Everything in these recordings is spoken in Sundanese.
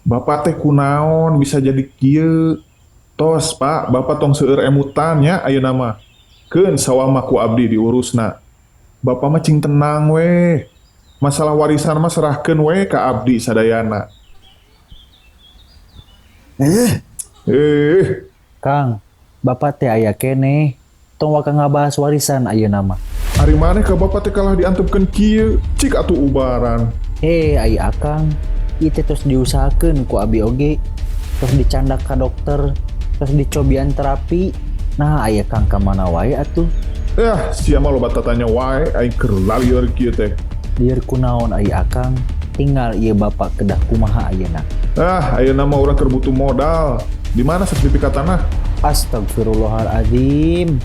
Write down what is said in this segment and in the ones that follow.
Bapak teh kunaon bisa jadi kieu. Tos, Pak, Bapak tong seueur emutan nya ayeuna mah. Keun sawah mah ku abdi diurusna. Bapak mah cing tenang weh. Masalah warisan mah serahkeun we ka abdi sadayana. Eh, Eh, Kang, Bapak teh aya keneh. Tong waka ngabahas warisan ayeuna mah. Ari maneh ka bapak teh kalah diantepkeun kieu, cik atuh ubaran. Eh, ai Akang, ieu teh tos diusahakeun ku abi oge. Tos dicandak ka dokter, tos dicobian terapi. Nah, aya Kang ka mana wae atuh? Eh, sia mah loba tatanya wae aing keur lalieur kieu teh. Lieur kunaon ai Akang? Tinggal ieu Bapak kedah kumaha ayeuna. Ah, ayeuna mah urang keur butuh modal. Di mana sertifikat tanah? Astagfirullahaladzim.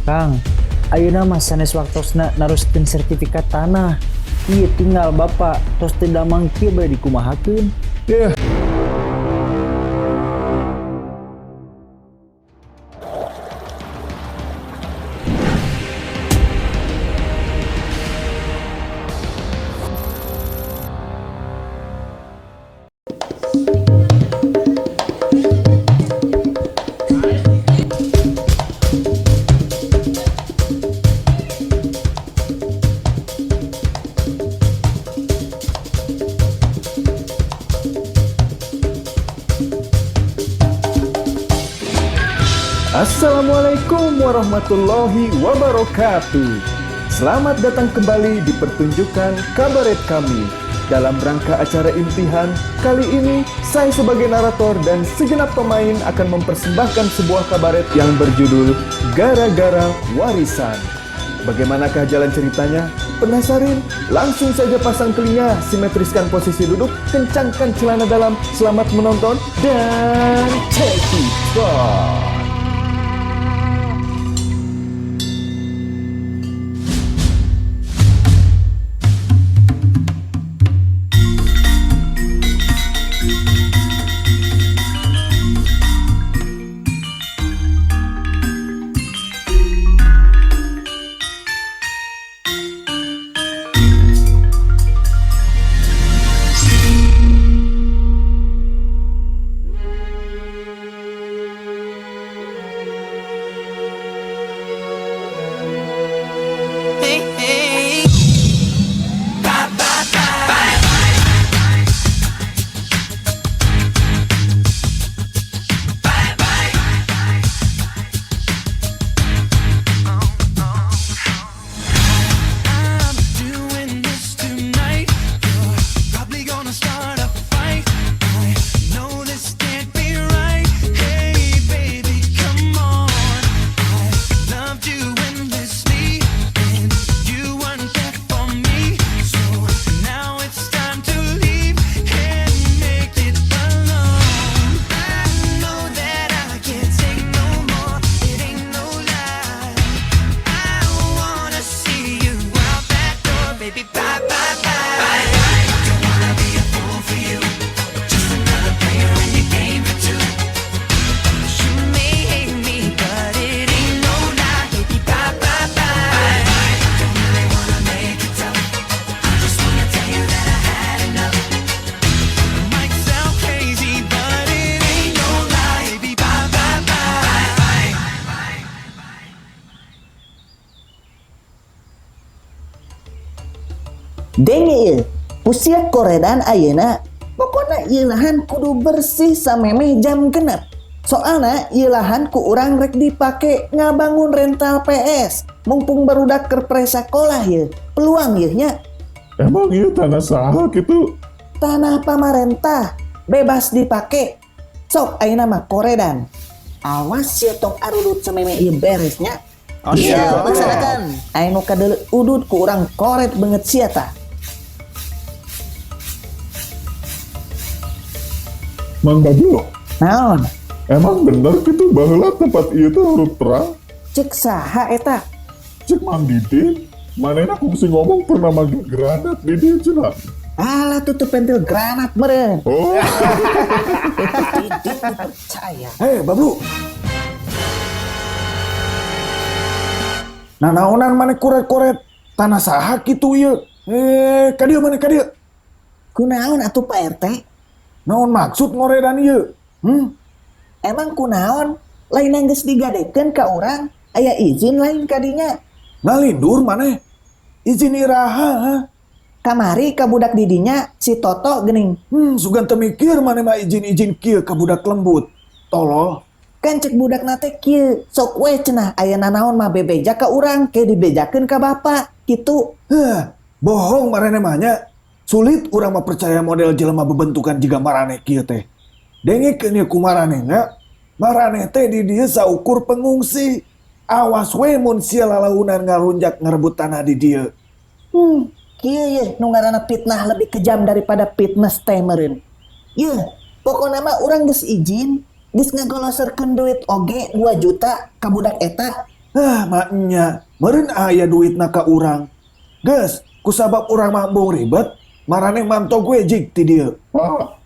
Kang, ayeuna mah sanes waktosna naruskeun sertifikat tanah. Ieu tinggal Bapak tos teu damang kieu bae dikumahakeun. Eh, Assalamualaikum warahmatullahi wabarakatuh. Selamat datang kembali di pertunjukan kabaret kami. Dalam rangka acara imtihan, kali ini saya sebagai narator dan segenap pemain akan mempersembahkan sebuah kabaret yang berjudul Gara-Gara Warisan. Bagaimanakah jalan ceritanya? Penasarin? Langsung saja pasang telinga, simetriskan posisi duduk, kencangkan celana dalam. Selamat menonton dan check it out. I'm doing this tonight. You're probably gonna start a fight. I know this can't be right. Hey, baby, come on. I loved you endlessly, and you weren't there for me. So now it's time to leave and make it alone. I know that I can't take no more. It ain't no lie. I wanna see you out that door, baby. Bye, bye, bye. Don't wanna be a fool for you. Just another player in your game for two. You may hate me, but it ain't no lie, baby. Bye, bye, bye. Don't really wanna make it tough. I just wanna tell you that I had enough. Might sound crazy, but it ain't no lie, baby. Bye, bye, bye. Denge ieu, ku sia koredan ayeuna. Pokona ieu lahan kudu bersih samemeh jam 6. Soalna ieu lahan ku urang rek dipake ngabangun rental PS. Mumpung barudak keur pre sakolah ieu, peluang ieu nya. Emang ieu tanah saha kitu? Tanah pamarentah, bebas dipake. Sok ayeuna mah koredan. Awas sia tong arudut samemeh ieu beres nya. Oh, siap. Laksanakan. Aya nu kadeuleu udut ku urang koret beungeut sia tah. Mang Bablo, Naon? Emang bener kitu baheula tempat ieu teh huruf terang? Cek saha eta? Cek Mang Didin, manehna kungsi ngomong pernah make granat di dieu cenah. Alah tutup pentil granat meureun. Oh. Didin dipercaya. Hei, Bablu. Nah, naonan maneh koret-koret tanah saha kitu ieu? Eh, ka dieu maneh ka dieu. Kunaon atuh Pak RT? Naon maksud ngoredan ieu? Emang kunaon? Lain geus digadekeun ka urang, aya izin lain kadinya. Ngalindur maneh? Izin iraha? Ha? Kamari ka budak didinya si Toto geuning. Sugan teu mikir maneh mah izin-izin kieu ka budak lembut. Tolol. Kan cek budak nate kieu, sok we cenah aya nanaon mah bebeja ka urang ke dibejakeun ka bapak kitu. Heh, bohong maraneh mah nya. Sulit urang mah percaya model jelema bebentukan jiga maraneh kieu teh. Dengekeun ieu ku maraneh nya. Maraneh teh di dieu saukur pengungsi. Awas we mun sia lalaunan ngarunjak ngarebut tanah di dieu. Kieu ye nu ngaranna fitnah lebih kejam daripada fitness teh meureun. Yeuh, pokona mah urang geus izin, geus ngagoloserkeun duit oge 2 juta ka budak eta. Ah, maknya meureun aya duitna ka urang. Geus, kusabab urang mah embung ribet, maraneh manto gue jig ti dieu. Pak,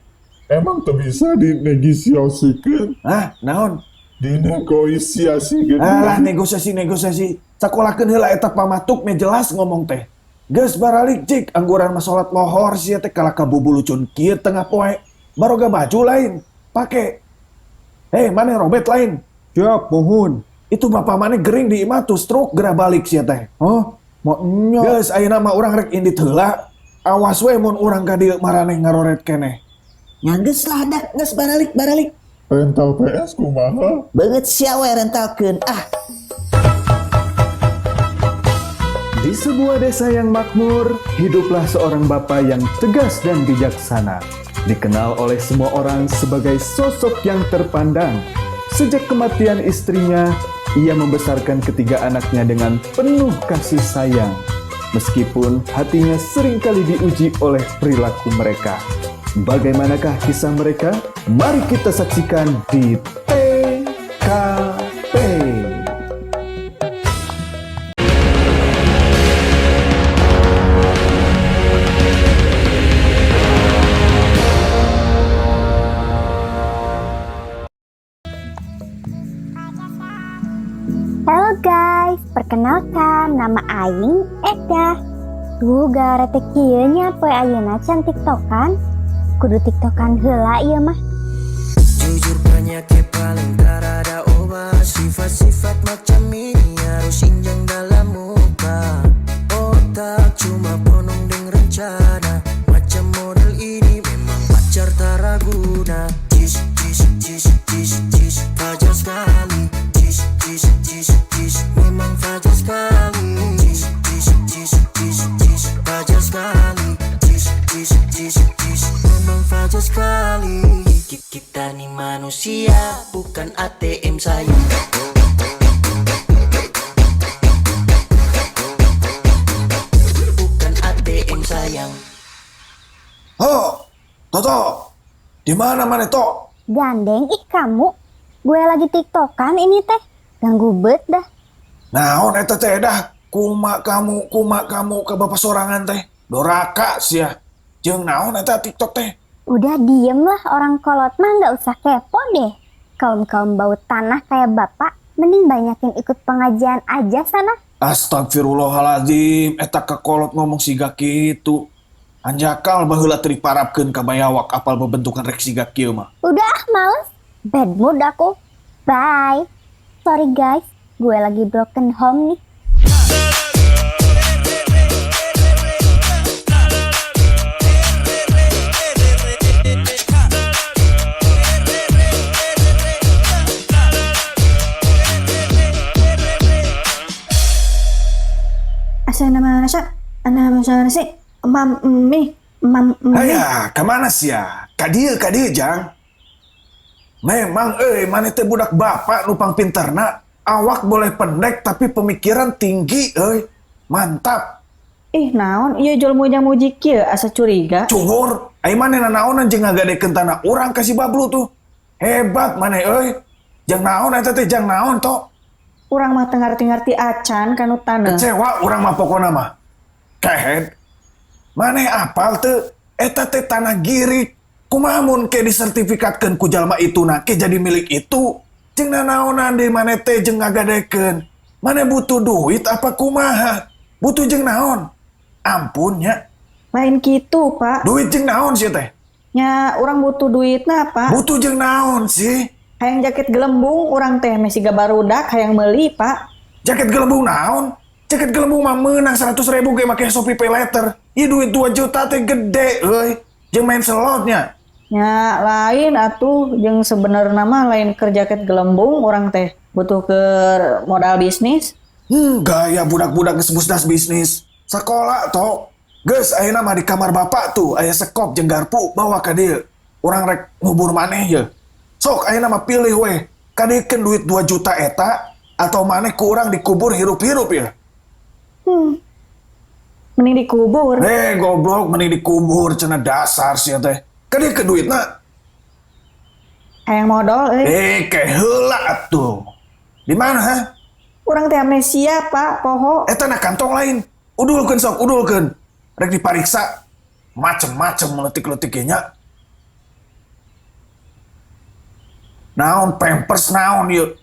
emang teu bisa dinegosiasikeun? Hah, naon? Dinegosiasikeun. Alah, negosiasi-negosiasi. Sakolakeun heula eta pamatuk meh jelas ngomong teh. Geus baralik jig, angguran mah salat lohor sia teh kalah ka bubulucun kieu tengah poe. Baroga baju lain, pake. Maneh robet lain. Siap, mohon. Itu bapak maneh gering di imah tuh stroke gerah balik sia teh. Hah? Maknya. Geus ayeuna mah urang rek indit heula. Awas we mun urang ka dieu maraneh ngaroret keneh. Nya geus lah dak, geus baralik baralik. Rental PS kumaha? Beungeut sia we rentalkeun ah. Di sebuah desa yang makmur, hiduplah seorang bapak yang tegas dan bijaksana. Dikenal oleh semua orang sebagai sosok yang terpandang. Sejak kematian istrinya, ia membesarkan ketiga anaknya dengan penuh kasih sayang. Meskipun hatinya seringkali diuji oleh perilaku mereka. Bagaimanakah kisah mereka? Mari kita saksikan di TKP. Halo guys, perkenalkan nama aing Eda. Duh gara teh kieu nya poe ayeuna can tiktokan. Kudu tiktokan heula ieu mah. Jujur penyakit paling tak ada obat. Sifat-sifat macam ini harus injang dalam muka. Otak cuma penuh dengan rencana. Macam model ini memang pacar tak guna. Cis cis cis cis cis fajar sekali. Cis cis cis cis memang fajar sekali. Cis cis cis cis cis fajar sekali. Cis cis cis cis memang fajar sekali. Kita nih manusia bukan ATM sayang. Bukan ATM sayang. Ho, Toto, di mana mana to? Gandeng ih kamu. Gue lagi tiktokan ini teh. Ganggu bet dah. Naon eta teh dah. Kuma kamu ke bapak sorangan teh. Doraka sia. Jeung naon eta TikTok teh? Udah diem lah, orang kolot mah nggak usah kepo deh. Kaum-kaum bau tanah kayak bapak, mending banyakin ikut pengajian aja sana. Astagfirullahaladzim, eta kekolot ngomong siga kitu. Anjakal baheula teu diparabkeun ka bayawak apal bebentukan rek siga kieu mah. Udah ah, males. Bad mood aku. Bye. Sorry guys, gue lagi broken home nih. Haya, kemana sia? Ka dieu jang. Memang maneh teh budak bapak nupang pinterna. Awak boleh pendek tapi pemikiran tinggi euy. Mantap. Ih naon ieu jual mujang-muji kieu asa curiga. Cungur, ai maneh nanaonan jeung ngagadekeun tanah urang ka si Bablu tuh. Hebat maneh euy. Jang naon eta teh jang naon to? Urang mah teu ngarti-ngarti acan kanu taneuh. Kecewa urang mah pokona mah. Kehed. Maneh apal teu eta teh tanah girik. Kumaha mun ke disertifikatkeun ku jalma ituna ke jadi milik itu. Jeung nanaonan deui maneh teh jeung ngagadekeun. Maneh butuh duit apa kumaha? Butuh jeung naon? Ampun nya. Lain kitu, Pak. Duit jeung naon sia teh? Nya urang butuh duitna, Pak. Butuh jeung naon sih? Hayang jaket gelembung urang teh meh siga barudak hayang meuli, Pak. Jaket gelembung naon? Jaket gelembung mah meunang 100.000 ge make Shopee Pay Later. Ieu duit 2 juta teh gede euy. Jeung main slotnya. Nya lain atuh jeung sebenarna mah lain keur jaket gelembung urang teh butuh keur modal bisnis. Gaya budak-budak geus musdas bisnis. Sakola tok. Geus ayeuna mah di kamar bapak tuh aya sekop jeung garpu bawa ka dieu. Urang rek ngubur maneh ye. Sok ayeuna mah pilih weh. Kadiekeun duit 2 juta eta atau maneh ku urang dikubur hirup-hirup ya. Mending dikubur. Goblok mending dikubur cenah dasar sia teh. Kadiekeun duitna. Hayang modal euy. Ke heula atuh. Di mana ha? Urang teh amnesia, Pak, poho. Eta na kantong lain. Udulkeun sok, udulkeun. Rek dipariksa. Macem-macem meletik-letik nya. Naon pampers naon ieu?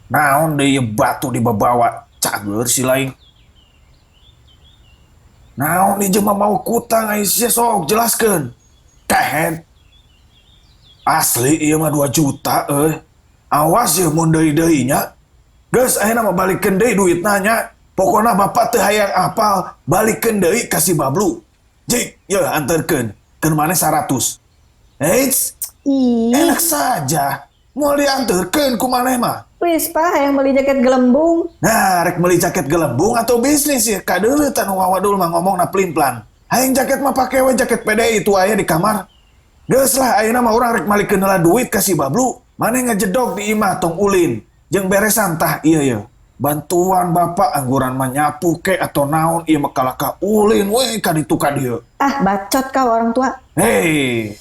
Naon deui batu dibabawa cager si lain. Naon ieu mah mau kutang ai sia sok jelaskeun. Kehed. Asli ieu mah 2 juta euy. Awas ya mun deui-deui nya. Geus ayeuna mah balikeun deui duitna nya. Pokona bapak teu hayang apal, balikeun deui ka si Bablu. Jik, yeuh anterkeun. Keun maneh 100. Eits, enak saja. Moal dianterkeun ku maneh mah. Wis, Pak, hayang beli jaket gelembung. Nah, rek beli jaket gelembung atau bisnis ya. Kadeuleutan nu ngawadul mah ngomongna plin-plan. Hayang jaket mah pake we jaket PDI itu aya di kamar. Geus lah ayeuna mah urang rek malikeun heula duit ka si Bablu. Maneh ngejedog di imah tong ulin. Jeung beresan tah ieu ye. Bantuan bapak angguran mah nyapu ke atau naon ieu mah kalaka ulin we ka ditu ka dieu. Ah, bacot kau orang tua. Hei.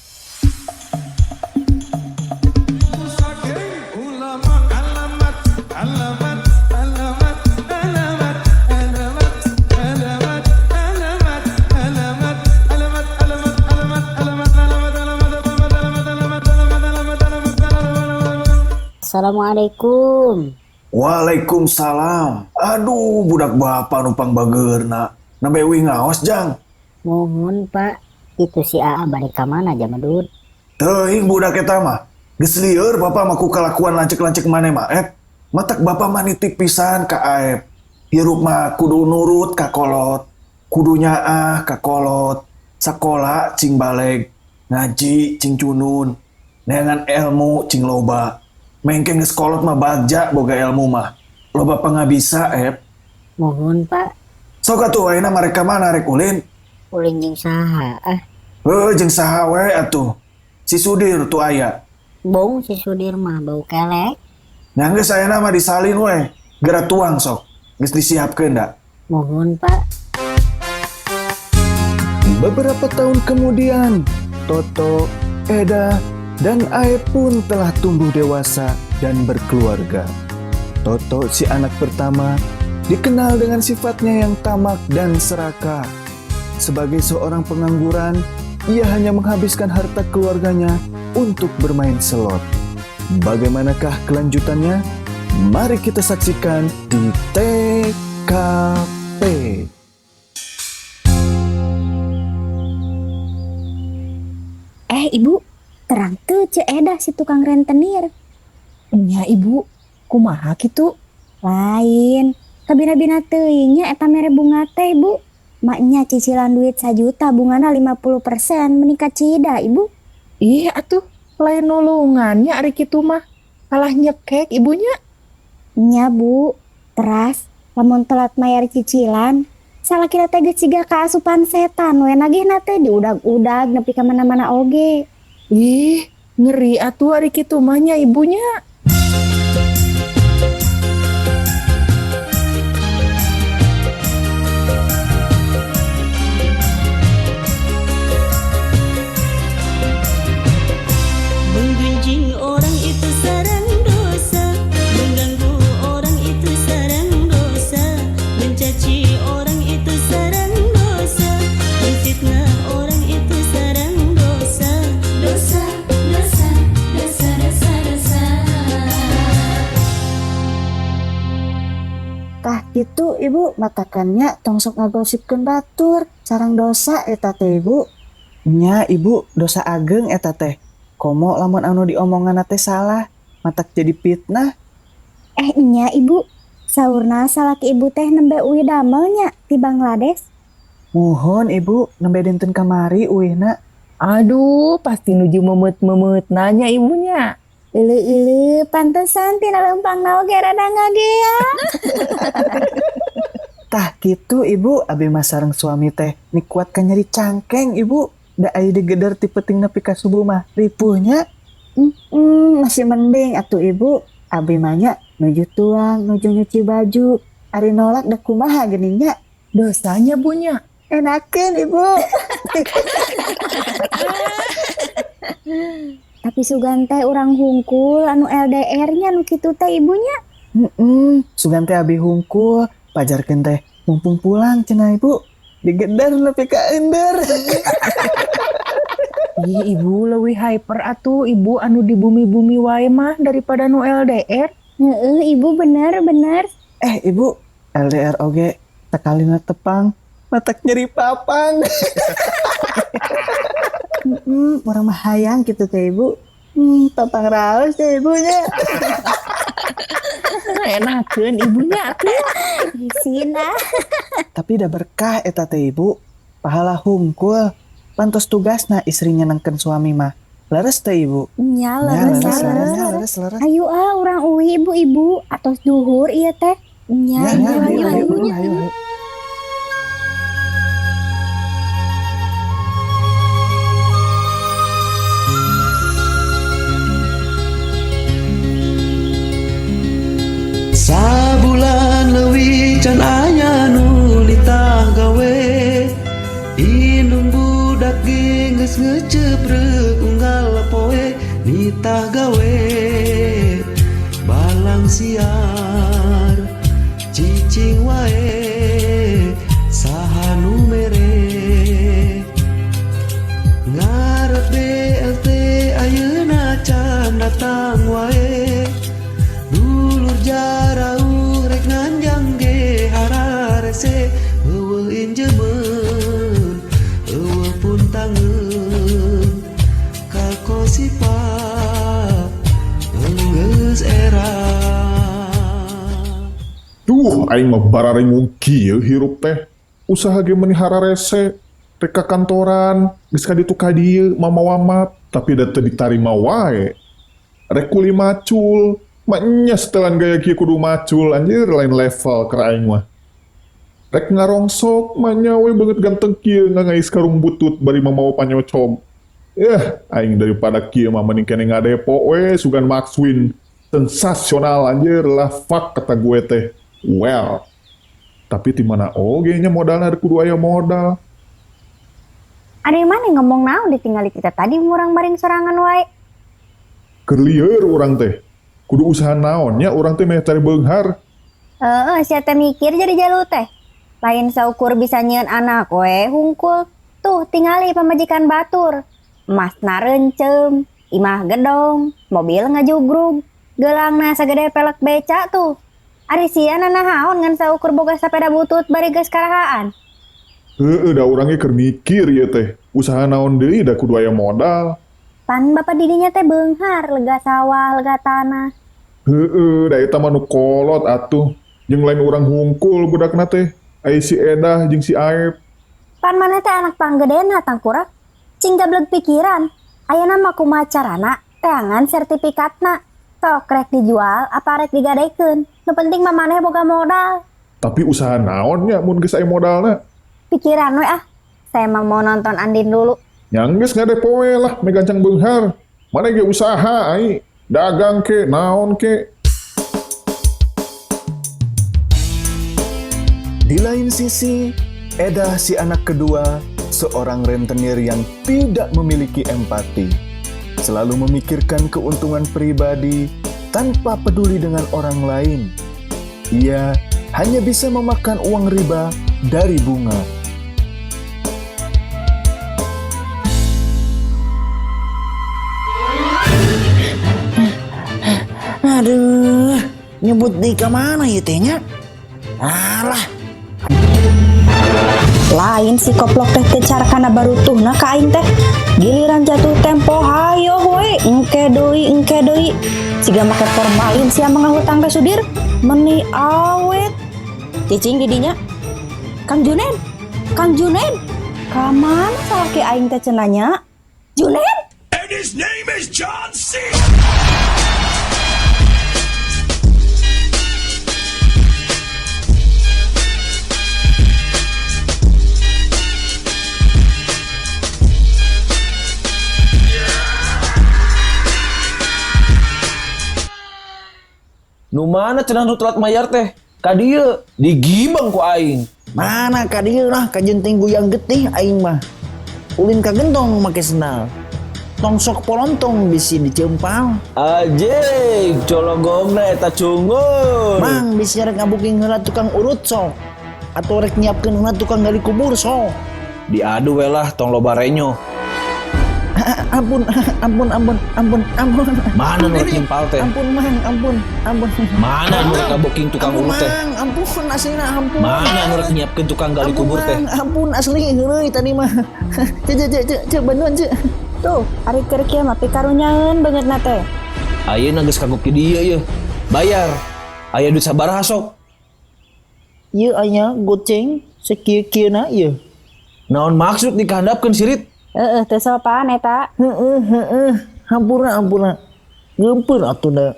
Assalamualaikum. Waalaikumsalam. Aduh, budak bapak numpang bageurna. Nembe uing ngaos, Jang. Mohon, Pak. Itu si AA balik ka mana Jamadud? Teuing budak eta mah. Geus lieur bapak mah ku kalakuan lancek-lancek maneh mah, Ep. Matak bapak mah nitip pisan ka Aep. Hirup mah kudu nurut ka kolot. Kudu nyaah ka kolot. Sakola cing baleg. Ngaji cing cunun. Neangan ilmu cing loba. Mengke geus kolot mah bagja boga ilmu mah. Loba pangabisa, Ep. Mohon, Pak. Sok atuh ayeuna mereka mana rek ulin? Ulin jeung saha ah? Heuh, jeung saha we atuh. Si Sudir tuh aya. Bong si Sudir mah bau kelek. Nya geus ayeuna mah disalin we. Geura tuang sok. Geus disiapkeun da. Mohon, Pak. Beberapa tahun kemudian, Toto, Eda, dan Aep pun telah tumbuh dewasa dan berkeluarga. Toto, si anak pertama, dikenal dengan sifatnya yang tamak dan serakah. Sebagai seorang pengangguran, ia hanya menghabiskan harta keluarganya untuk bermain slot. Bagaimanakah kelanjutannya? Mari kita saksikan di TKP. Ibu, terang teu Ceu Edah si tukang rentenir. Nya ibu, kumaha kitu? Lain, kabina-bina teuing nya eta mere bunga teh, Bu. Maknya cicilan duit 1 juta bungana 50% menikah cida, Ibu. Ih atuh, lain nulungannya ari kitu mah. Kalah nyekek ibunya. Nya, Bu. Teras, lamun telat mayar cicilan, salah kira teh geus siga kaasupan setan we nagihna teh diudag-udag nepi ka mana-mana oge. Ih, ngeri atuh ari kitu mah nya ibunya. Menggunjing orang itu sarang dosa, mengganggu orang itu sarang dosa, mencaci orang itu sarang dosa, menfitnah orang itu sarang dosa, dosa, dosa, dosa, dosa, dosa. Tah kitu Ibu, matakannya tong sok ngagosipkeun batur, sarang dosa eta teh Ibu. Nya ibu dosa ageng eta teh. Komo lamun anu diomongan teh salah, matak jadi fitnah. Eh nya ibu, saurna salaki ibu teh nembe uih damelnya ti Bangladesh. Muhun ibu, nembe dinten kamari uihna. Aduh, pasti nuju memet-memet nanya ibunya. Ilu-ilu, pantesan tina lempang oge rada ngagea. Tah kitu ibu, abi mah sareng suami teh nikuat ka nyeri cangkeng ibu. Da aya digeder ti peuting nepi ka subuh mah ripuhnya. Masih mending atuh ibu, abi mah nya nuju tuang, nuju nyuci baju. Ari nolak da kumaha geuning nya. Dosanya bunya. Enakeun ibu. Tapi sugan teh urang hungkul anu LDR-nya nu kitu teh ibunya. Sugan teh abi hungkul, pajarkeun teh mumpung pulang cenah ibu. Digedar nepi ka ender. Ih, ibu leuwih hyper atuh ibu anu di bumi-bumi wae mah daripada nu LDR. Heeh, ibu bener-bener. Eh ibu, LDR oge sakalina tepang, matak nyeri papang. Urang mah hayang kitu teh ibu. Papang raos teh ibunya. Enakeun ibunya atuh. Isin ah. Tapi da berkah eta teh ibu, pahala hungkul. Pantos tugasna istri nyenengkeun suami mah. Leres teh ibu. Nya leres, Nya, leres, leres. leres, leres. Ayo ah urang uih ibu-ibu atos duhur ieu teh. Nya, Nya, ayo, ayo, ayo, ayo, ayo. ayo, ayo. Sabulan leuwih can aya nu nitah gawe. Indung budak ge geus ngeceprek unggal poe nitah gawe. Balang siar cicing wae saha nu mere. Ngarep BLT ayeuna can datang wae. Dulur jarauh rek nganjang ge hararese. Eueuh injemeun eueuh pun tangeun kakosipa geus era. Duh, aing mah bararingung kieu hirup teh. Usaha ge meuni hararese, rek ka kantoran, geus ka ditu ka dieu mamawa map, tapi da teu ditarima wae. Rek kuli macul, maknya setelan gaya kieu kudu macul anjir lain level keur aing mah. Rek ngarongsok manya we beungeut ganteng kieu ngangais karung butut bari mamawa panyocom. Aing daripada kieu mah mending keneh ngadepo we sugan Maxwin. Sensasional anjir lah fuck kata gue teh. Well, tapi di mana oge nya modalna kudu aya modal. Ada yang mana ngomong naon ditinggali kita tadi murang maring sorangan wae. Keur lieur urang teh. Kudu usaha naon nya urang teh meh cari beunghar. Heeh, sia teh mikir jadi jalu teh. Lain saukur bisa nyieun anak we hungkul. Tuh tingali pamajikan batur. Emasna rencem, imah gedong, mobil ngajugrug, geulangna sagede pelek beca tuh. Ari sia nanahaon ngan saukur boga sapeda butut bari geus karahaan. Heeh, da urang ge keur mikir ieu teh. Usaha naon deui da kudu aya modal. Pan bapak didinya teh beunghar, lega sawah, lega tanah. Heeh, da eta mah nu kolot atuh. Jeung lain urang hungkul budakna teh. Aya si Edah jeung si Aep. Pan maneh teh anak panggedena tangkurak. Cing gableg pikiran. Ayeuna mah kumaha carana teangan sertifikatna. Sok rek dijual apa rek digadekeun. Nu penting mah maneh boga modal. Tapi usaha naon nya mun geus aya modalna? Pikiran we ah. Saya mah mau nonton Andin dulu. Nya geus ngadepo we lah meh gancang beunghar. Maneh ge usaha ai. Dagang ke naon ke. Di lain sisi, Edah si anak kedua, seorang rentenir yang tidak memiliki empati. Selalu memikirkan keuntungan pribadi tanpa peduli dengan orang lain. Ia hanya bisa memakan uang riba dari bunga. Aduh, nyebut di kemana ya tehnya? Alah. Lain si koplok teh teu carakana barutuhna ka aing teh. Giliran jatuh tempo hayo we, engke deui engke deui. Siga make formalin sia mangahutang teh Sudir. Meni awet. Cicing di dinya. Kang Junen, Kang Junen. Ka mana salaki aing teh cenah nya? Junen. And his name is John C. Nu mana cenah nu telat mayar teh? Ka dieu digibeng ku aing. Mana ka dieu lah kajenting guyang getih aing mah. Ulin ka gentong make sendal. Tong sok polontong bisi dicempal. Anjing, cologongna eta cungur. Mang bisi rek ngabuking heula tukang urut sok. Atau rek nyiapkeun heula tukang gali kubur sok. Diadu we lah tong loba renyo. Ampun, ampun, ampun, ampun, ampun. Mana nu rek nyempal teh? Ampun, Mang, ampun, ampun. Mana nu rek ngaboking tukang Ampun, urut teh? Mang, ampun, aslina ampun. Mana nu rek nyiapkeun tukang gali Ampun, kubur teh? Mang, ampun, asli heureuy tadi mah. Cek, cek, cek, cek, cek, bantuan, cek. Tuh, ari keur kieu mah pikarunyaeun beungeutna teh. Ayeuna geus kagok di dieu yeuh. Bayar. Aya duit sabaraha sok? Ieu aya goceng sakieu-kieuna ieu. Naon maksud dikahandapkeun sirit? Heeh, teu sopan eta. Heeh, heeh. Hampura, hampura. Geumpeur atuh da.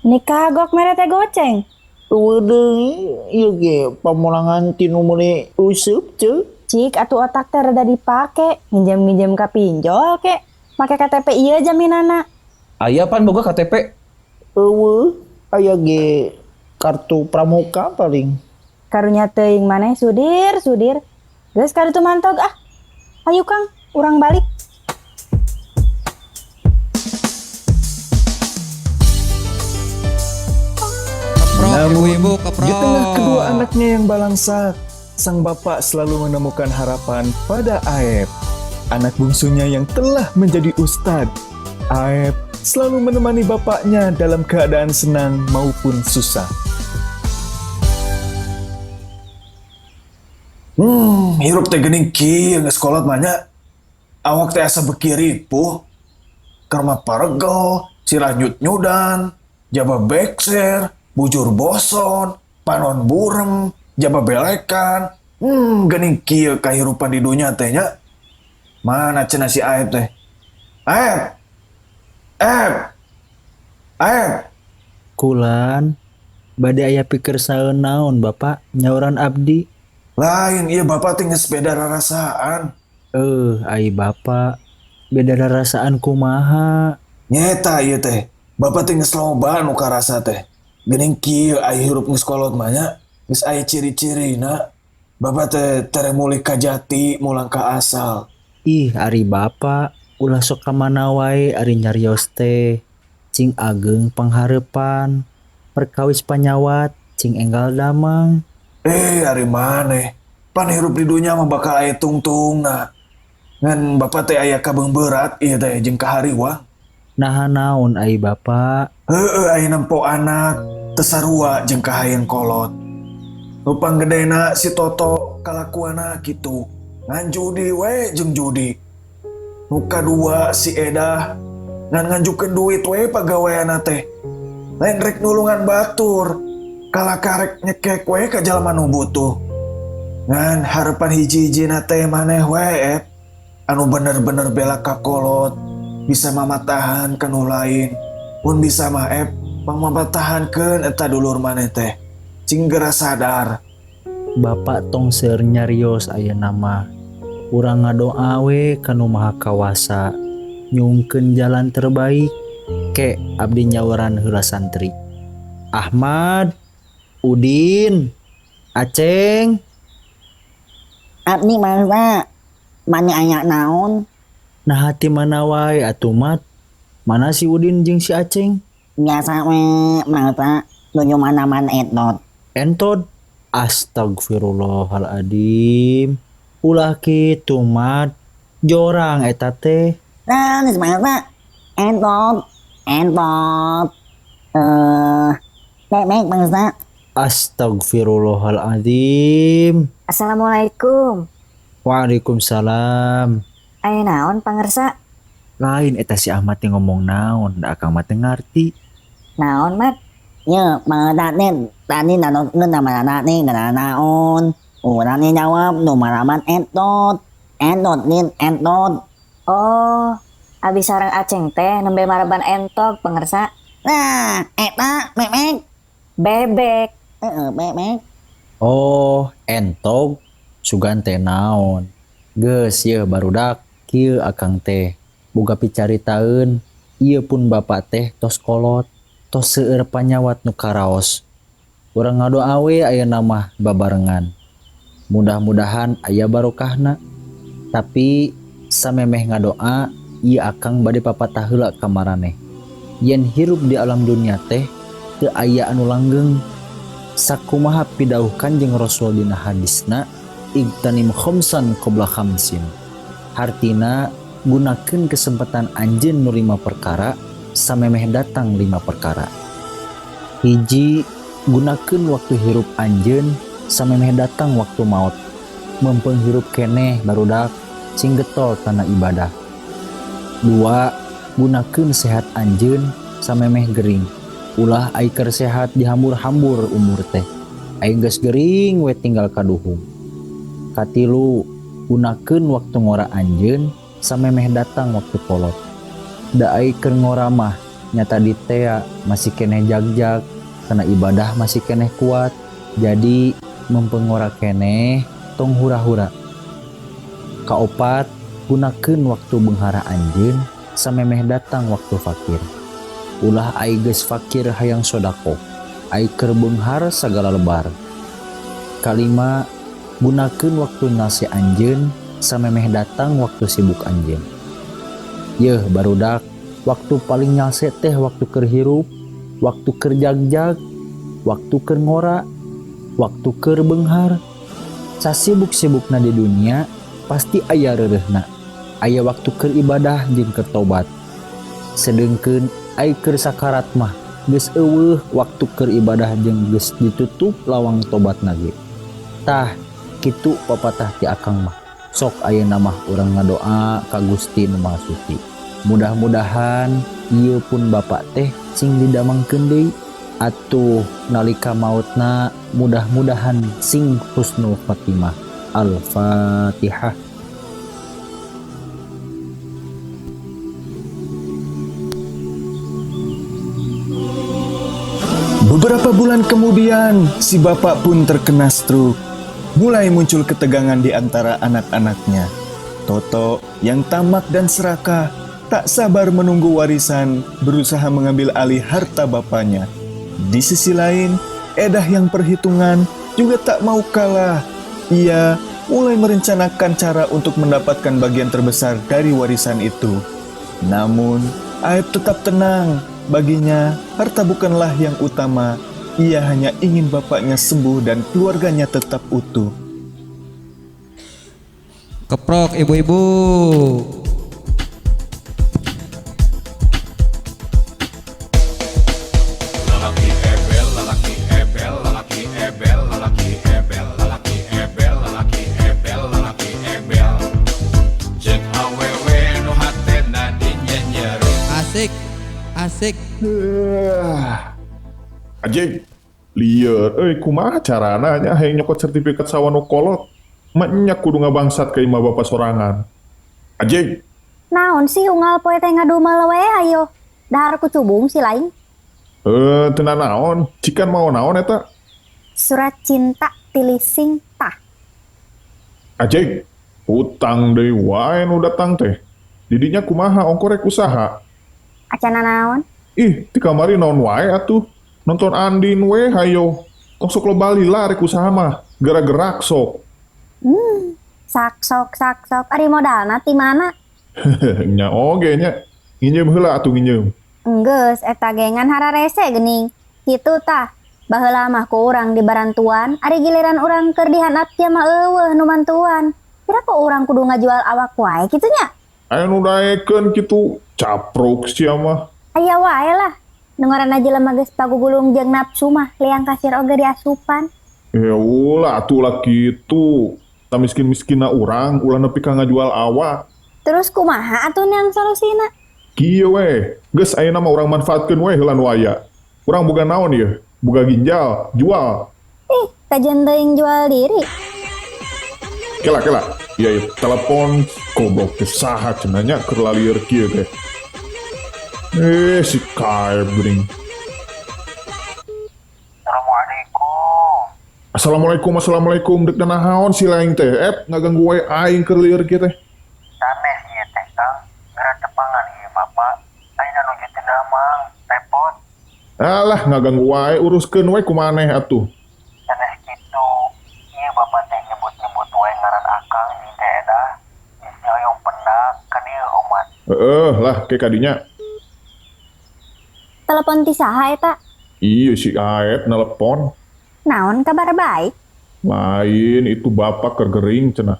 Nikah gok mere teh goceng. Eueuh deui ieu ge pamulangan ti nu meuli useup ceu. Cik atuh otak teh rada dipake, nginjem-nginjem ka pinjol ke. Make KTP ieu jaminanna. Aya pan boga KTP? Eueuh, aya ge kartu pramuka paling. Karunya teuing maneh Sudir, Sudir. Geus kaditu mantog ah. Ayo Kang, urang balik. Namun, di tengah kedua anaknya yang balangsak, sang bapak selalu menemukan harapan pada Aep, anak bungsunya yang telah menjadi ustadz. Aep selalu menemani bapaknya dalam keadaan senang maupun susah. Hirup teh geuning kieu geus kolot mah nya. Awak teh asa beuki ripuh. Keur mah paregel, sirah nyut-nyudan, jaba bekser, bujur boson, panon burem, jaba belekan. Geuning kieu kahirupan di dunya teh nya. Mana cenah si Aep teh? Aep. Aep. Aep. Kulan, bade aya pikir saeun naon Bapak nyauran abdi. Lain ieu Bapak teh geus beda rarasaan. Ai Bapak beda rarasaan kumaha? Nyeta ieu teh. Bapak teh geus loba nu karasa teh. Geuning kieu ai hirup geus kolot mah nya, geus aya ciri-cirina. Bapak teh tere mulih ka jati, mulang ka asal. Ih, ari Bapak ulah sok ka mana wae ari nyarios teh. Cing ageng panghareupan, perkawis panyawat, cing enggal damang. Ari maneh. Pan hirup di dunya mah bakal aya tungtungna. Ngan Bapak teh aya kabeung berat ieu teh jeung kahariwang. Naha naon ai Bapak? Heueuh aya nempo anak teu sarua jeung kahayang kolot. Nu panggedena si Toto kalakuanna kitu. Ngan judi we jeung judi. Nu kadua si Edah ngan nganjukeun duit we pagaweanna teh. Lain rek nulungan batur. Kalah karek nyekek we ka jalma nu butuh. Ngan harapan hiji-hijina teh maneh we Ep. Anu bener-bener bela ka kolot, bisa mamatahan ka nu lain. Pun bisa mah Ep, pangmamatahankeun eta dulur maneh teh. Cing geura sadar. Bapak tong seur nyarios ayeuna mah. Urang ngadoa we ka nu Maha Kawasa. Nyungkeun jalan terbaik. Ke abdi nyauran heula santri. Ahmad, Udin, Aceng. Abdi mah Pak, mana aya naon? Nah hati mana wae atuh Mat? Mana si Udin jeung si Aceng? Biasa we mah Pak, nuju mana-mana entot. Entot? Astagfirullahaladzim. Ulah kitu Mat. Jorang eta teh. Nah, geus mah Pak. Entot, entot. Baik-baik Bang Ustaz. Astagfirullahaladzim. Assalamualaikum. Waalaikumsalam. Aya naon pangersa? Lain eta si Ahmad teh ngomong naon, da akang mah teu ngarti. Naon, Mat? Nya, mangadanen, tani nanon nama nih ngana naon. Urang nih jawab nu maraman entot. Entot nin entot. Oh, abis sareng Aceng teh nembe maraban entok pangersa. Nah, eta bebek. Bebek. Heeh, bebek. Oh, entog sugan teh naon. Geus yeuh barudak kieu akang teh. Boga picaritaeun, ieu pun bapak teh tos kolot, tos seueur panyawat nu karaos. Urang ngadoa we ayeuna mah babarengan. Mudah-mudahan aya barokahna. Tapi samemeh ngadoa, ieu akang bade papatah heula ka maraneh. Yen hirup di alam dunia teh teu aya anu langgeng. Sakumaha pidauh Kanjeng Rasul dina hadisna, igtanim khamsan qabla khamsin. Hartina gunakeun kesempatan anjeun nu 5 perkara samemeh datang 5 perkara. Hiji, gunakeun waktu hirup anjeun samemeh datang waktu maut. Mempeng hirup keneh barudak sing getol kana ibadah. 2, gunakeun sehat anjeun samemeh gering. Ulah ai keur sehat dihambur-hambur umur teh. Ai geus gering we tinggal kaduhung. Katilu, gunakeun waktu ngora anjeun samemeh datang waktu kolot. Da ai keur ngora mah nyata ditea masih keneh jagjag, kana ibadah masih keneh kuat. Jadi mempengora keneh tong hura-hura. Kaopat, gunakeun waktu benghara anjeun samemeh datang waktu fakir. Ulah ai geus fakir hayang sodako, ai keur beunghar sagala lebar. Kalima, gunakeun waktu nasi anjeun samemeh datang waktu sibuk anjeun. Yeuh barudak, waktu paling nyalse teh waktu keur hirup, waktu keur jagjag, waktu keur ngora, waktu keur beunghar. Sasibuk-sibukna di dunia pasti aya reureuhna. Aya waktu keur ibadah jeung keur tobat. Sedengkeun ai keur sakarat mah geus eueuh waktu keur ibadah jeung geus ditutup lawang tobatna ge. Tah kitu papatah ti akang mah. Sok ayeuna mah urang ngadoa ka Gusti Nu Maha Suci. Mudah-mudahan ieu pun bapak teh sing didamangkeun deui. Atuh nalika mautna mudah-mudahan sing husnul khotimah. Al-Fatihah. Beberapa bulan kemudian, si bapak pun terkena stroke. Mulai muncul ketegangan di antara anak-anaknya. Toto yang tamak dan serakah, tak sabar menunggu warisan, berusaha mengambil alih harta bapaknya. Di sisi lain, Edah yang perhitungan juga tak mau kalah. Ia mulai merencanakan cara untuk mendapatkan bagian terbesar dari warisan itu. Namun, Aep tetap tenang. Baginya, harta bukanlah yang utama. Ia hanya ingin bapaknya sembuh dan keluarganya tetap utuh. Keprok ibu-ibu. Lalaki ebel, lalaki ebel, lalaki ebel, lalaki ebel, lalaki ebel, lalaki ebel, lalaki ebel. Cek awewe nu hatena dinyenyeri. Asik, asik. Ajeng, lieur euy kumaha carana nya hayang nyokot sertifikat sawah nu kolot. Mah kudu ngabangsat ka imah bapak sorangan. Ajeng. Naon sih unggal poe teh ngadumal we ayo. Dahar kucubung si lain. Teu naon, cikan mau naon eta? Surat cinta tilising tah. Ajeng, utang deui wae nu datang teh. Didinya kumaha ongko rek usaha? Acana naon? Ih, ti kamari naon wae atuh. Nonton Andin we hayo. Tong sok loba lila rek usaha mah, gerak-gerak sok. Sak sok sak sok ari modalna ti mana? Nya oge nya. Nginjem heula atuh nginjem. Enggeus eta gengan hararese geuning. Kitu tah. Baheula mah ku urang dibarantuan, ari giliran urang keur dihandap kieu mah eueuh nu mantuan. Kira ku urang kudu ngajual awak wae kitu nya? Aya nu daekeun kitu, capruk sia mah. Aya wae lah. Nu ngaranna jelema geus pagugulung jeung nafsu mah liang kasir oge diasupan. Eh ulah atuh ulah kitu. Ta miskin-miskinna urang ulah nepi ka ngajual awak. Terus kumaha atuh neang solusina? Kieu we, geus ayeuna mah urang manfaatkeun we heula nu aya. Urang boga naon ieu? Boga ginjal, jual. Ih, kajian teuing jual diri. Kela kela. Iya ieu telepon goblok teh saha cenah nya keur lalieur kieu teh. Eh si Kaep geuning. Assalamualaikum. Assalamualaikum, assalamualaikum. Dek naon si lain teh? Ngaganggu wae aing keur lieur kieu teh. Sanes ieu teh Kang, geura tepangan ieu Bapak. Ayeuna nuju teu damang, repot. Alah ngaganggu wae uruskeun wae ku maneh atuh. Sanes kitu, ieu Bapak teh nyebut-nyebut wae ngaran Akang jeung Teh Edah. Bisi hoyong pendak ka dieu omat. Heeh lah ke kadinya. Telepon ti saha eta? Iya si Aep nelepon. Naon kabar baik? Lain itu bapak keur gering cenah.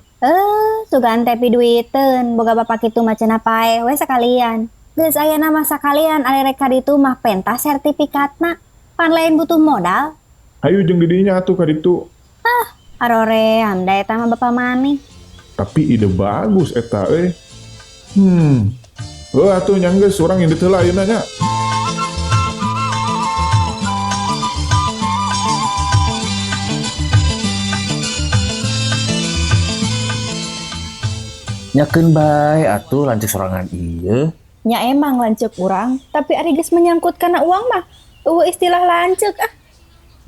Sugan teh piduiteun, boga bapak kitu mah cenah paeh we sakalian. Geus aya nama sakalian ari rek ka ditu mah pentas sertifikatna. Pan lain butuh modal. Hayu jeung didinya atuh ka ditu. Ah, aroream da eta mah bapak maneh. Tapi ide bagus eta euy. Heuh atuh nya geus urang indit heula ayeuna nya. Nyakeun bae atuh lanceuk sorangan ieu. Nya emang lanceuk urang, tapi ari geus menyangkut kana uang mah eueuh istilah lanceuk ah.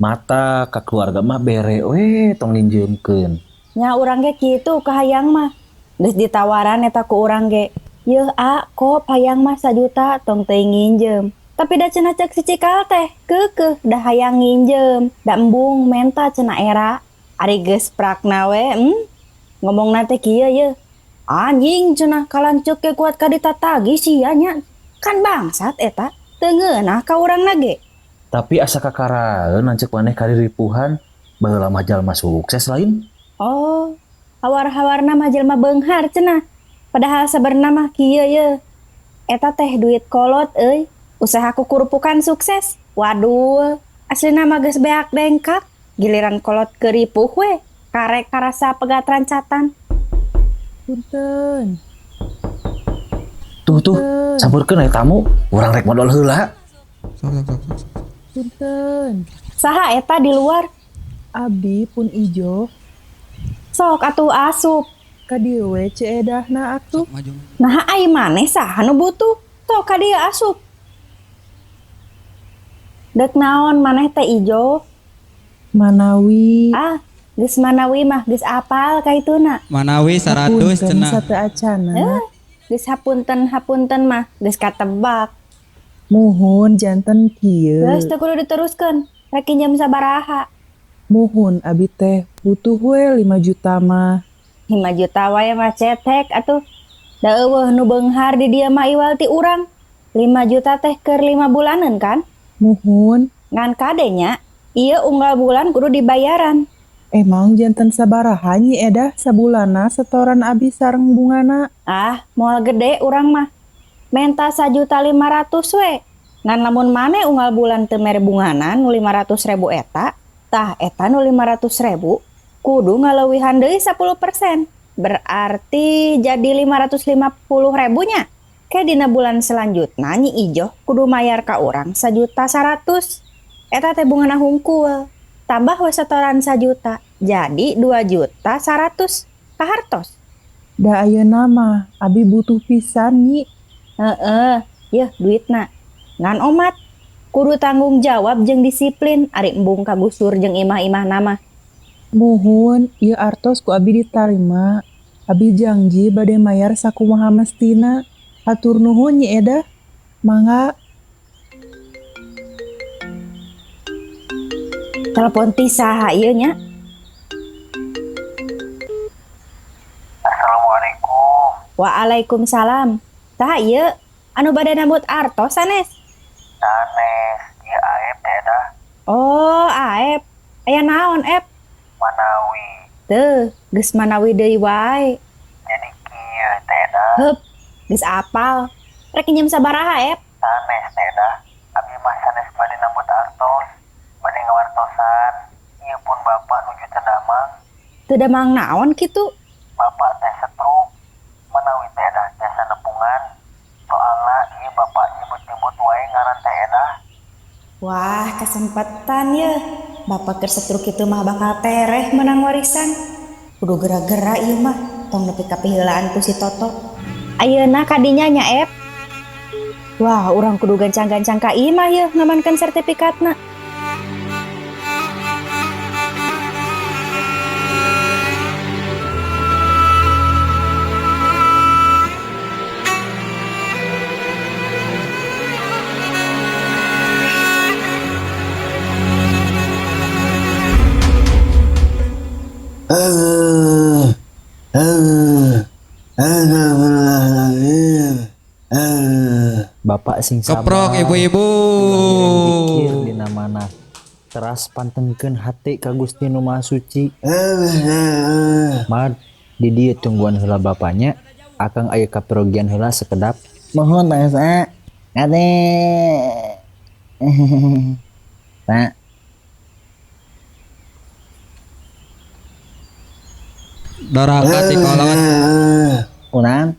Mata ka keluarga mah bere we tong ninjeumkeun. Nya urang ge kitu kahayang mah. Geus ditawaran eta ku urang ge. Yeuh a kop hayang mah sajuta tong teuing nginjeum. Tapi da cenah ceuk si Cikal teh keukeuh da hayang nginjeum, da embung menta cenah era. Ari geus prakna we, ngomongna teh kieu yeuh. Anjing cenah kalanceuk ge kuat ka ditatagi sia nya. Kan bangsat eta, teu ngeunah ka urangna ge. Tapi asa kakaraeun lanceuk maneh kariripuhan, baheula mah jalma sukses lain. Oh, hawar-hawarna mah jelma beunghar cenah. Padahal sabenerna mah kieu ye. Eta teh duit kolot euy, usaha kukurupukan sukses. Waduh, aslina mah geus beak dengkak, giliran kolot keur ripuh we, karek karasa pegat rancatan. Punten. Tuh tuh, sampeurkeun aya tamu, urang rek modal heula. Punten. Saha eta di luar? Abdi pun ijo. Sok atuh asup. Ka dieu we Ceu Edahna atuh. Naha ai maneh saha nu butuh? Sok ka dieu asup. Dek naon maneh teh ijo? Manawi. Ah, geus manawi mah geus apal ka ituna. Manawi 100 cenah. Satu acana. Geus hapunten-hapunten mah geus katebak. Muhun janten kieu. Geus teu kudu diteruskeun. Rek kinjem sabaraha? Muhun abi teh butuh we 5 juta mah. 5 juta wae mah cetek atuh. Da eueuh nu beunghar di dieu mah iwal ti urang. 5 juta teh keur 5 bulaneun kan? Muhun. Ngan kade nya, ieu unggal bulan kudu dibayaran. Emang janten sabaraha Nyi Edah sabulana setoran abi sareng bungana? Ah, moal gede urang mah. Menta 1.500.000 we. Ngan lamun maneh unggal bulan teu mere bungana nu 500.000 eta, tah eta nu 500.000 kudu ngaleuwihan deui 10%. Berarti jadi 550.000 nya. Ke dina bulan selanjutna Nyi Ijoh kudu mayar ka urang 1.100.000. Eta teh bungana hungkul. Tambah we setoran 1 juta, jadi 2.100.000 kahartos. Da ayeuna mah abi butuh pisan Nyi. Heeh, yeuh duitna. Ngan omat kudu tanggung jawab jeung disiplin ari embung kagusur jeung imah-imah nama. Muhun, ieu artos ku abi ditarima. Abi janji bade mayar sakumaha mestina. Hatur nuhun Nyi Edah. Mangga. Telepon ti saha ieu nya? Assalamualaikum. Waalaikumsalam. Saha ieu? Anu bade nambut artos sanes? Sanes, ieu Aep Teh Edah. Oh, Aep. Aya naon, Ep? Manawi. Teuh, geus manawi deui wae. Jadi kieu Teh Edah. Heup, geus apal. Rek nginjem sabaraha, Ep? Sanes Teh Edah. Abi mah sanes bade nambut artos, bade ngawartosan. Ieu pun bapak nuju teu damang. Teu damang naon kitu? Bapak teh stroke. Manawi Teh Edah tiasa nepungan. Soalna ieu bapak nyebut-nyebut wae ngaran Teh Edah. Wah, kesempatan ye. Bapak keur stroke kitu mah bakal tereh menang warisan. Kudu gera-gera ieu mah, tong nepi ka piheulaan ku si Toto. Ayeuna kadinya nya Ep. Wah, urang kudu gancang-gancang ka imah yeuh ngamankeun sertifikatna. Bapak sing sabar. Keprok ibu-ibu. Zikir dina mana. Teras pantengkeun hate ka Gusti Nu Maha Suci. Mad, di dieu tungguan heula bapanya, akang aya kaperogian heula sekedap. Mohon Pak Sa. Kade. Pak. Doraka ti kolot. Urang.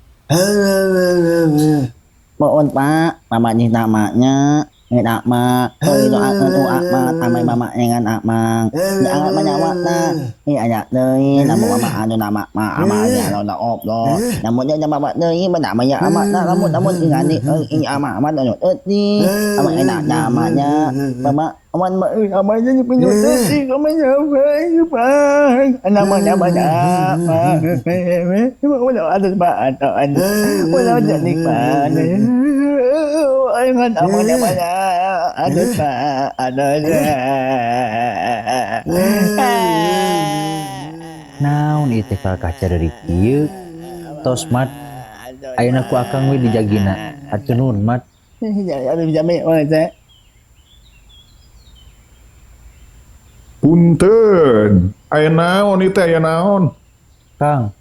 Mohon Pak, mama nyita maknya, nyita mak, itu aku akma, tamai mama dengan akmang, ni angat banyak wakna, ni ayak deui, namun mama anu nama ma amanya anu na oblo, namun dia nama mak deui, mana namanya amat na, namun namun ingani ini ama amat anu euti, ama enak namanya, mama aman mak amanya ni punya euti, amanya apa, namanya banyak, wala ada ba anu, wala jadi pa, ingat amanya banyak, ada pak, ada. Naon ieu teh kalakah careurik ieu? Tos mat, ayeuna ku akang we dijagina. Hatur nuhun mat. Punten, aya naon ieu teh aya naon? Kang,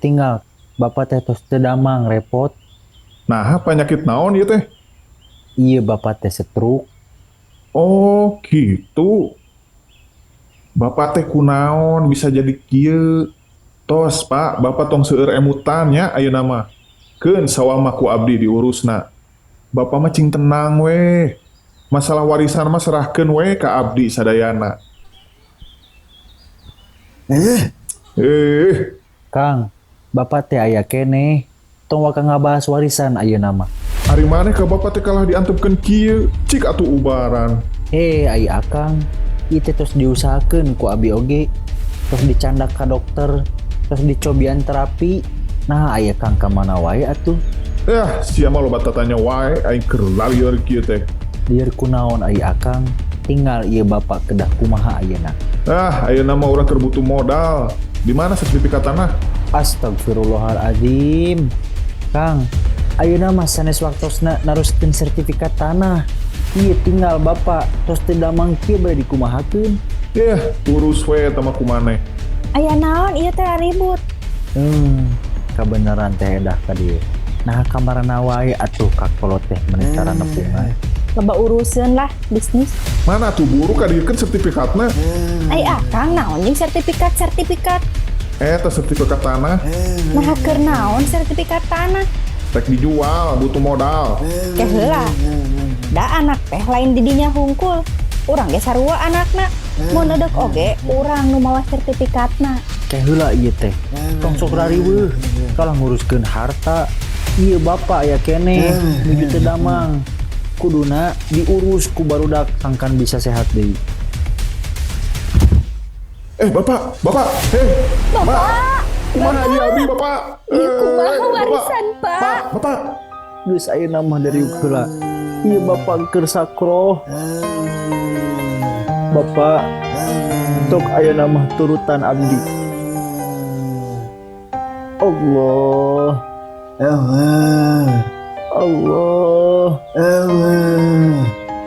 tinggal bapak teh tos teu damang repot. Nah, penyakit naon ieu teh? Iya bapak teh stroke. Oh, gitu. Bapak teh kunaon bisa jadi kieu. Tos, Pak, bapak tong seueur emutan nya ayeuna mah. Keun sawah mah ku abdi diurusna. Bapak mah cing tenang we. Masalah warisan mah serahkeun we ka abdi sadayana. Kang, bapak teh aya keneh. Tong waka ngabahas warisan ayeuna mah. Ari maneh ka bapak teh kalah diantepkeun kieu, cik atuh ubaran. Ai akang, ieu teh tos diusahakeun ku abi oge. Tos dicandak ka dokter, tos dicobian terapi. Nah, aya kang ka mana wae atuh? Sia mah loba tatanya wae, aing keur lalieur kieu teh. Lieur kunaon ai akang, tinggal ieu bapak kedah kumaha ayeuna. Ayeuna mah urang keur butuh modal. Di mana sertifikat tanah? Astagfirullahaladzim. Kang, ayeuna mah sanes waktosna naruskeun sertifikat tanah. Ieu tinggal bapak tos teu damang kieu bae dikumahakeun. Urus we eta mah ku maneh. Aya naon ieu teh ribut? Kabeneran teh edah ka dieu. Nah, kamarana wae atuh ka kolot teh meuni tara nepungan. Loba uruseun lah bisnis. Mana tuh buru kadiekeun sertifikatna? Ai akang naon jeung sertifikat-sertifikat? Eta sertifikat tanah. Nah, keur naon sertifikat tanah? Rek dijual, butuh modal. Ke heula. Da anak teh lain didinya hungkul. Urang ge sarua anakna. Mun edek oge urang nu mawa sertifikatna. Ke heula ieu teh. Tong sok rariweuh. Kalah nguruskeun harta. Ieu bapak aya keneh nuju teu damang. Kuduna diurus ku barudak sangkan bisa sehat deui. Bapak, bapak, Bapak. Kumaha ieu abdi, Bapak? Ieu kumaha warisan, Pak? Bapak. Geus ayeuna mah dari heula. Ieu bapak keur sakroh. Bapak, tok ayeuna mah turutan abdi. Allah. Allah. Allah. Allah.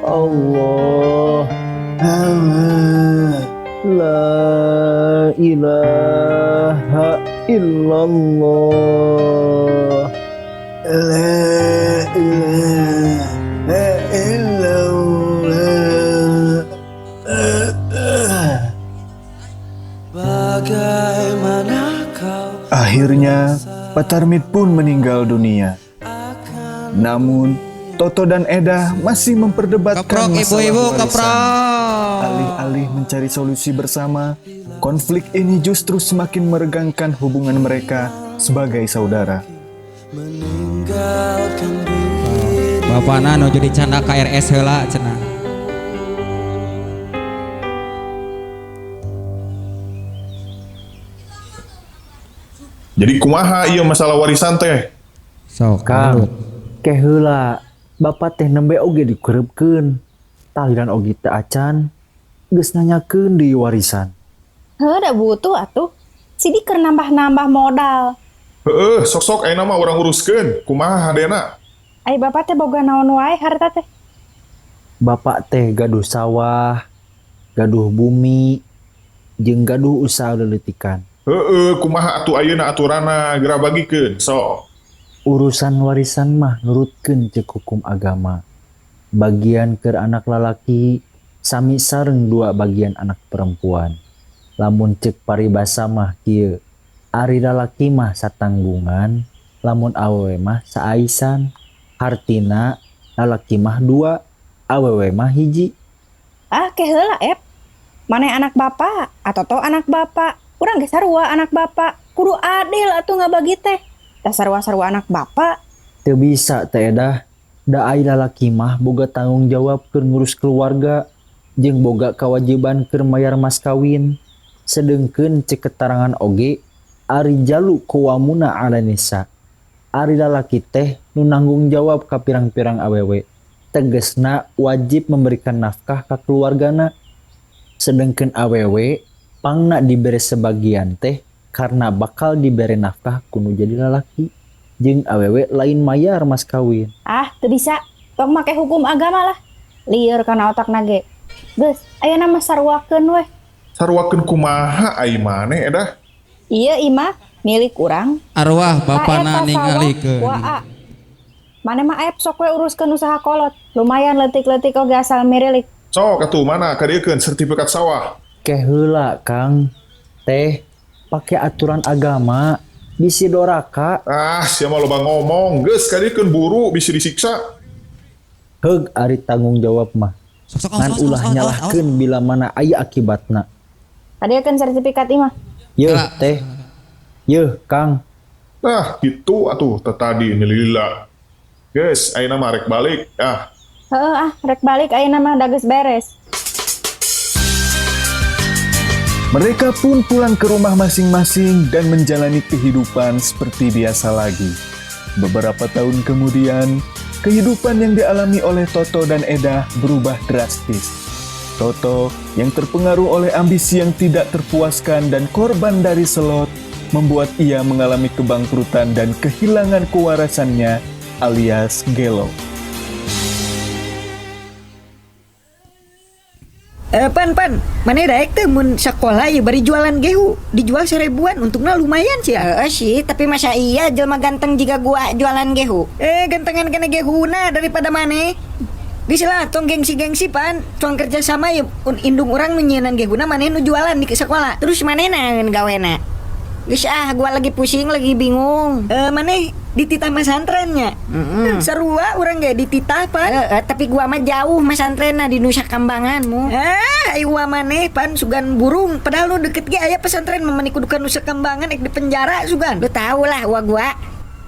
Allah. La ilaha illallah. La ilaha illallah. Akhirnya, Pak Tarmid pun meninggal dunia. Namun, Toto dan Edah masih memperdebatkan Keprok, masalah ibu-ibu, warisan. keprok. Alih-alih mencari solusi bersama, konflik ini justru semakin meregangkan hubungan mereka sebagai saudara. Bapana nuju dicanda KRS heula cenah. Jadi kumaha ieu masalah warisan teh? Sok, Kang, ke heula bapak teh nembe oge dikereupkeun. Tahlilan oge teu acan. Geus nanyakeun deui warisan. Heuh da butuh atuh. Sidi keur nambah-nambah modal. Heeh, sok-sok ayeuna mah urang uruskeun. Kumaha hadena? Ai bapak teh boga naon wae harta teh? Bapak teh gaduh sawah, gaduh bumi, jeung gaduh usaha leuleutikan. Heeh, kumaha atuh ayeuna aturanna geura bagikeun. Sok. Urusan warisan mah nurutkeun ceuk hukum agama. Bagian keur anak lalaki sami sareng dua bagian anak perempuan. Lamun ceuk paribasa mah kieu, ari lalaki mah satanggungan, lamun awewe mah saaisan. Hartina lalaki mah dua, awewe mah hiji. Ah, ke heula ep. Maneh anak bapak atau to anak bapak. Urang ge sarua anak bapak. Kudu adil atuh ngabagi teh. Tah sarua-sarua anak bapak. Teu bisa teh Edah. Da ai lalaki mah boga tanggung jawab keur ngurus keluarga jeung boga kewajiban keur mayar mas kawin. Sedengkeun ceuk ketarangan oge ari jalu kuwamuna ala nisa. Ari lalaki teh nu nanggung jawab ka pirang-pirang awewe. Tegesna wajib memberikan nafkah ka keluargana. Sedengkeun awewe pangna dibere sebagian teh karena bakal dibere nafkah kudu jadi lalaki. Jeung awewe lain mayar mas kawin. Ah, teu bisa. Tong make hukum agama lah. Lieur kana otak nage. Geus, ayeuna mah saruakeun weh. Saruakeun kumaha ai maneh Edah? Ieu imah milik urang. Arwah Ka bapana eta sawah, ningalikeun. Waa. Maneh mah aep sok we uruskeun usaha kolot. Lumayan leutik-leutik oge asal mirilik. Sok atuh mana kadiekeun sertifikat sawah. Ke heula Kang. Teh pake aturan agama bisi doraka. Ah, sia mah loba ngomong. Geus kadiekeun buru bisi disiksa. Heug ari tanggung jawab mah. Ngan ulah nyalahkeun bila mana aya akibatna. Kadiekeun sertifikat imah. Yeuh teh. Yeuh Kang. Nah, gitu atuh teh tadi nilila. Geus, ayeuna mah rek balik. Ah, Heeh ah, rek balik ayeuna mah da geus beres. Mereka pun pulang ke rumah masing-masing dan menjalani kehidupan seperti biasa lagi. Beberapa tahun kemudian, kehidupan yang dialami oleh Toto dan Edah berubah drastis. Toto yang terpengaruh oleh ambisi yang tidak terpuaskan dan korban dari selot, membuat ia mengalami kebangkrutan dan kehilangan kewarasannya alias gelo. Pan pan, mana daek teh mun sakola ya bari jualan gehu, dijual seribuan untungnya lumayan sih ya. Heeh sih, tapi masa iya jelma ganteng jika gua jualan gehu. Gantengan kena gehuna daripada maneh. Geus lah tong gengsi-gengsi pan, tong kerja sama ya indung urang nu nyieunnan gehuna maneh nu jualan di sekolah. Terus maneh naon gawena? Geus ah, gua lagi pusing, lagi bingung. Maneh dititah masantrennya. Sarua urang ge dititah pan. Tapi gua mah jauh masantrenna di Nusa Kambangan mu. Ah, ai uwa maneh pan sugan burung. Padahal nu deket ge aya pesantren mah meni kudu ka Nusa Kambangan ek di penjara sugan. Lu tahu lah uwa gua.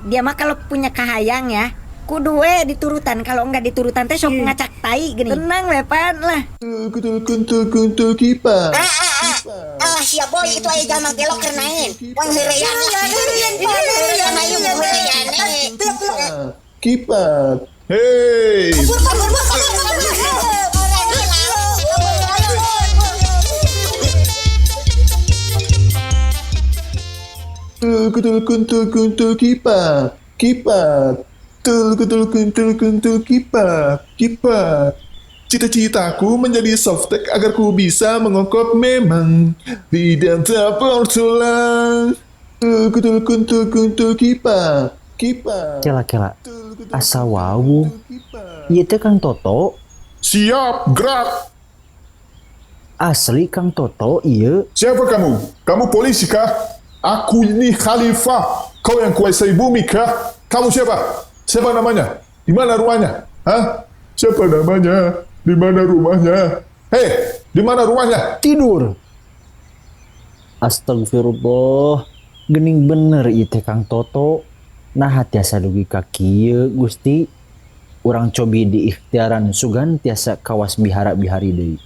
Dia mah kalau punya kahayang ya, kudu we diturutan. Kalau enggak diturutan teh sok ngacak tai gini. Tenang we pan lah. Alah sia boy itu aya jalma gelok keur nain. Wang heureyan lah. Heureyan ayo heureyan. Kipat. Hei. Kipat. Kipat. Kipat. Kipat. Cita-citaku menjadi softtek agar ku bisa mengokop memang tidak tertulang. Kipat. Kipat. Kela-kela. Asa wawuh. Ieu teh Kang Toto. Siap, gerak. Asli Kang Toto ieu. Siapa kamu? Kamu polisi kah? Aku ini khalifah. Kau yang kuasai bumi kah? Kamu siapa? Siapa namanya? Di mana rumahnya? Hah? Siapa namanya? Di mana rumahnya? Hei, di mana rumahnya? Tidur. Astagfirullah. Gening bener ieu teh Kang Toto. Nah tiasa dugi ka kieu Gusti. Urang cobi di ikhtiaran sugan tiasa kawas bihara-bihari deui.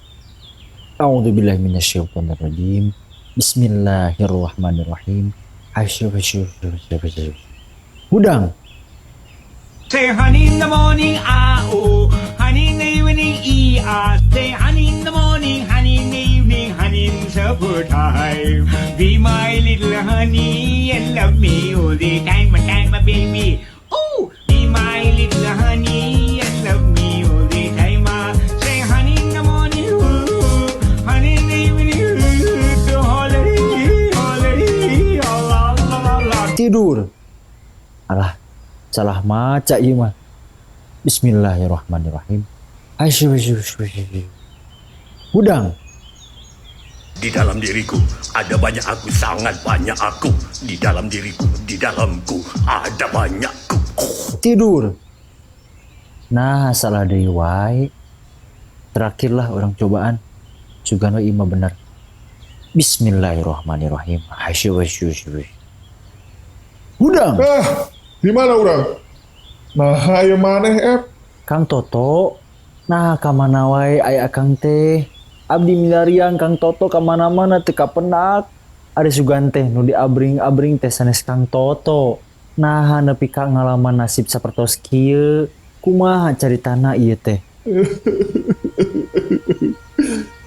A'udzubillahi minasyaitonirrajim. Bismillahirrahmanirrahim. Asyik asyik asyik asyik. Hudang. Say honey in the morning, ah oh. Honey in the evening, e ah. Say honey in the morning, honey in the evening, honey in supper time. Be my little honey and love me all the time, my baby. Oh, be my little honey and love me all the time. Ah. Say honey in the morning, ooh, honey in the evening, ooh, holiday, holiday, la la la la. Tidur. Alah, salah maca ieu mah. Bismillahirrahmanirrahim. Asyik asyik asyik. Hudang. Di dalam diriku ada banyak aku, sangat banyak aku. Di dalam diriku, di dalamku ada banyakku. Tidur. Nah, salah deui wae. Terakhirlah orang cobaan. Sugan we imah bener. Bismillahirrahmanirrahim. Asyik asyik asyik. Hudang. Ah, di mana urang? Nah, ayo maneh, Ep. Kang Toto. Nah, ka mana wae aya Akang teh? Abdi milarian Kang Toto ka mana-mana teu kapenak. Ari sugan teh nu diabring-abring teh sanes Kang Toto. Nah, nepi ka ngalaman nasib sapertos kieu. Kumaha caritana ieu teh?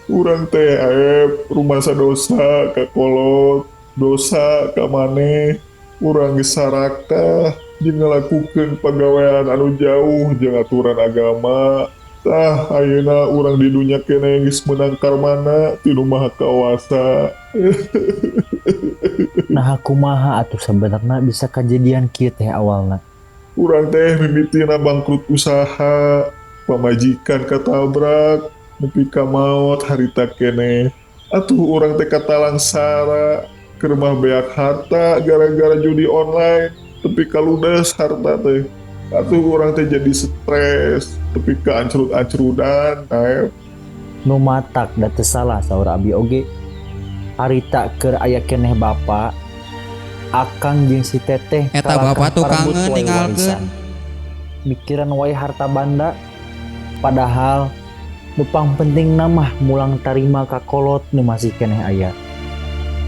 Urang teh Aep, rumasa dosa ka kolot, dosa ka maneh. Urang geus sarakah jeung ngalakukeun pagawean anu jauh jeung aturan agama. Tah ayeuna urang di dunya keneh geus meunang karmana ti Nu Maha Kawasa. Nah, kumaha atuh sabenerna bisa kajadian kieu teh awalna? Urang teh mimitina bangkrut usaha, pamajikan katabrak, nepi ka maot harita keneh. Atuh urang teh katalangsara, keur mah beak harta gara-gara judi online, tepi ka ludes harta teh. Atuh urang teh jadi stres, tepi ka ancrut-ancrudan, Aep. Nu matak da teu salah saur abi oge. Harita keur aya keneh bapa, Akang jeung si teteh Eta kalakah bapak parebut tukangeun wae ninggalkeun. warisan. Mikiran wae harta banda, padahal nu pangpentingna mah mulang tarima ka kolot nu masih keneh aya.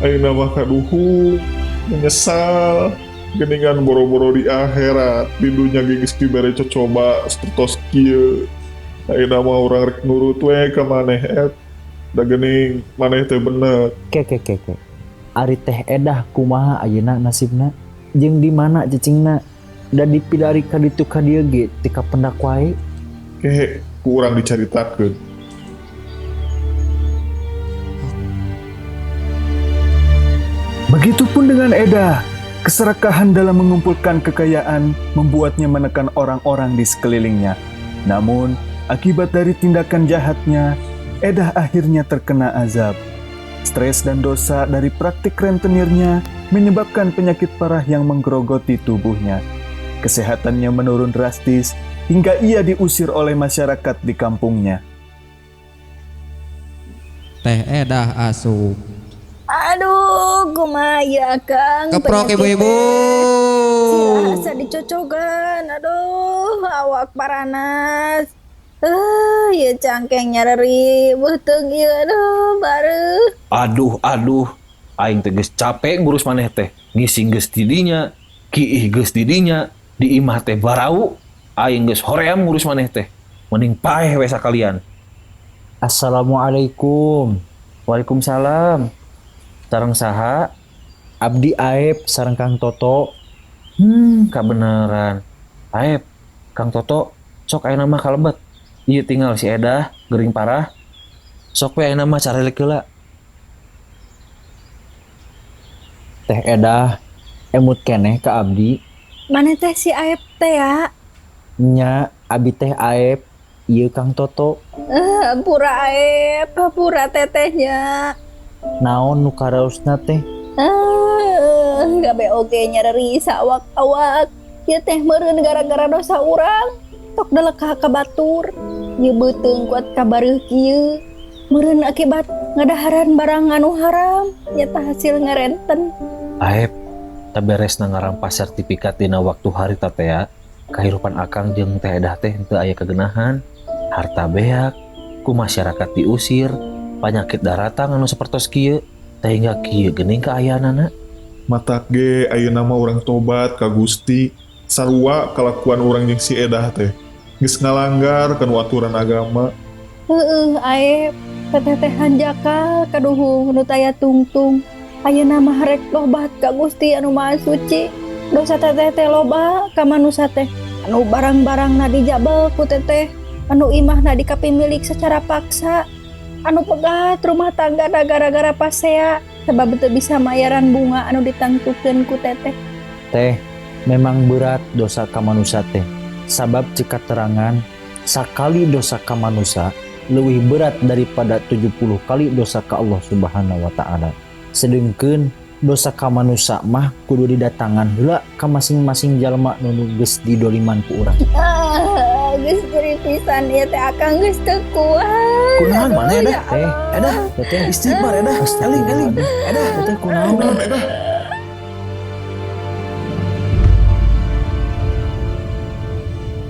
Ayeuna mah kaduhung, menyesal, geningan boro-boro di akhirat, di dunya ge geus dibere cocoba sapertos kieu. Ayeuna mah urang rek nurut we ka maneh, Ep. Da geuning maneh teh bener. Ke ke ke ke. Ari teh edah kumaha ayeuna nasibna? Jeung di mana cicingna? Da dipilari ka ditu ka dieu ge teu kapendak wae. Kehe, ku urang dicaritakeun. Begitupun dengan Eda, keserakahan dalam mengumpulkan kekayaan membuatnya menekan orang-orang di sekelilingnya. Namun, akibat dari tindakan jahatnya, Edah akhirnya terkena azab. Stres dan dosa dari praktik rentenirnya menyebabkan penyakit parah yang menggerogoti tubuhnya. Kesehatannya menurun drastis hingga ia diusir oleh masyarakat di kampungnya. Teh Edah asup. Aduh, kumaha ya Kang? Keprok Penyakit ibu-ibu. teh. Asa dicocokan. Aduh, awak paranas. Ya cangkeng nyareri, beuteung ieu aduh bareuh. Aduh, aduh, aing teh geus capek ngurus maneh teh. Ngising geus di dinya, kiih geus di dinya, di imah teh barau. Aing geus hoream ngurus maneh teh. Mending paeh we sakalian. Assalamualaikum. Waalaikumsalam. Sareng saha? Abdi Aep sareng Kang Toto. Kabeneran. Aep, Kang Toto, sok ayeuna mah kalebet. Ieu tinggal si Edah, gering parah. Sok we ayeuna mah carelek heula. Teh Edah, emut keneh ka abdi. Mana teh si Aep teh ya? Nya, abi teh Aep, ieu Kang Toto. Pura Aep, pura tetehnya. Naon nu karaosna teh? Ah, gabe oge nyareri saawak-awak. Ieu teh meureun gara-gara dosa urang. Tok delekah ka batur. Ieu beuteung kuat kabareuh kieu. Meureun akibat ngadaharan barang anu haram nyata hasil ngarenten. Aep, taberesna ngarampas sertifikat dina waktu harita teh ya. Kahirupan akang jeung Teh Edah teh henteu aya kagenahan. Harta beak, ku masyarakat diusir, panyakit daratang anu sapertos kieu, teh hingga kieu geuning kaayaanana. Matak ge ayeuna mah urang tobat ka Gusti. Sarua kalakuan urang jeung si Edah teh. Geus ngalanggar kana aturan agama. Heeh, Aep, teteh teh hanjakal kaduhung nu taya tungtung. Ayeuna mah rek tobat ka Gusti anu Maha Suci. Dosa teteh teh loba ka manusa teh. Anu barang-barangna dijabel ku teteh, anu imahna dikapimilik secara paksa, anu pegat rumah tangga gara-gara pasea sebab teu bisa mayaran bunga anu ditangtukeun ku teteh. Teh, memang berat dosa ka manusa teh. Sabab cek katerangan sakali dosa ka manusa leuwih berat daripada 70 kali dosa ka Allah Subhanahu wa taala. Sedengkeun dosa ka manusa mah kudu didatangan heula ka masing-masing jalma nu geus didoliman ku urang. Ah, geus nyeri pisan ieu teh akang geus teu kuat. Kunaon maneh Aduh, Edah? ya Allah. Edah, Teteh istighfar Edah. Eling eling. Edah, teteh kunaon? Edah.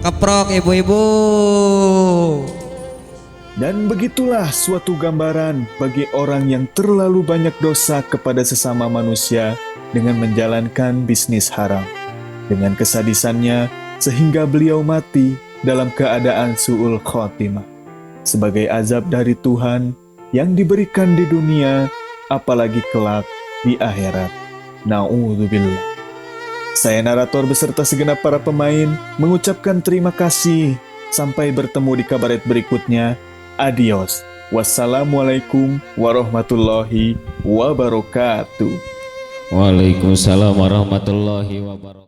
Keprok ibu-ibu. Dan begitulah suatu gambaran bagi orang yang terlalu banyak dosa kepada sesama manusia dengan menjalankan bisnis haram. Dengan kesadisannya sehingga beliau mati dalam keadaan su'ul khotimah. Sebagai azab dari Tuhan yang diberikan di dunia, apalagi kelak di akhirat. Na'udzubillah. Saya narator beserta segenap para pemain mengucapkan terima kasih. Sampai bertemu di kabaret berikutnya. Adios. Wassalamualaikum warahmatullahi wabarakatuh. Waalaikumsalam warahmatullahi wabarakatuh.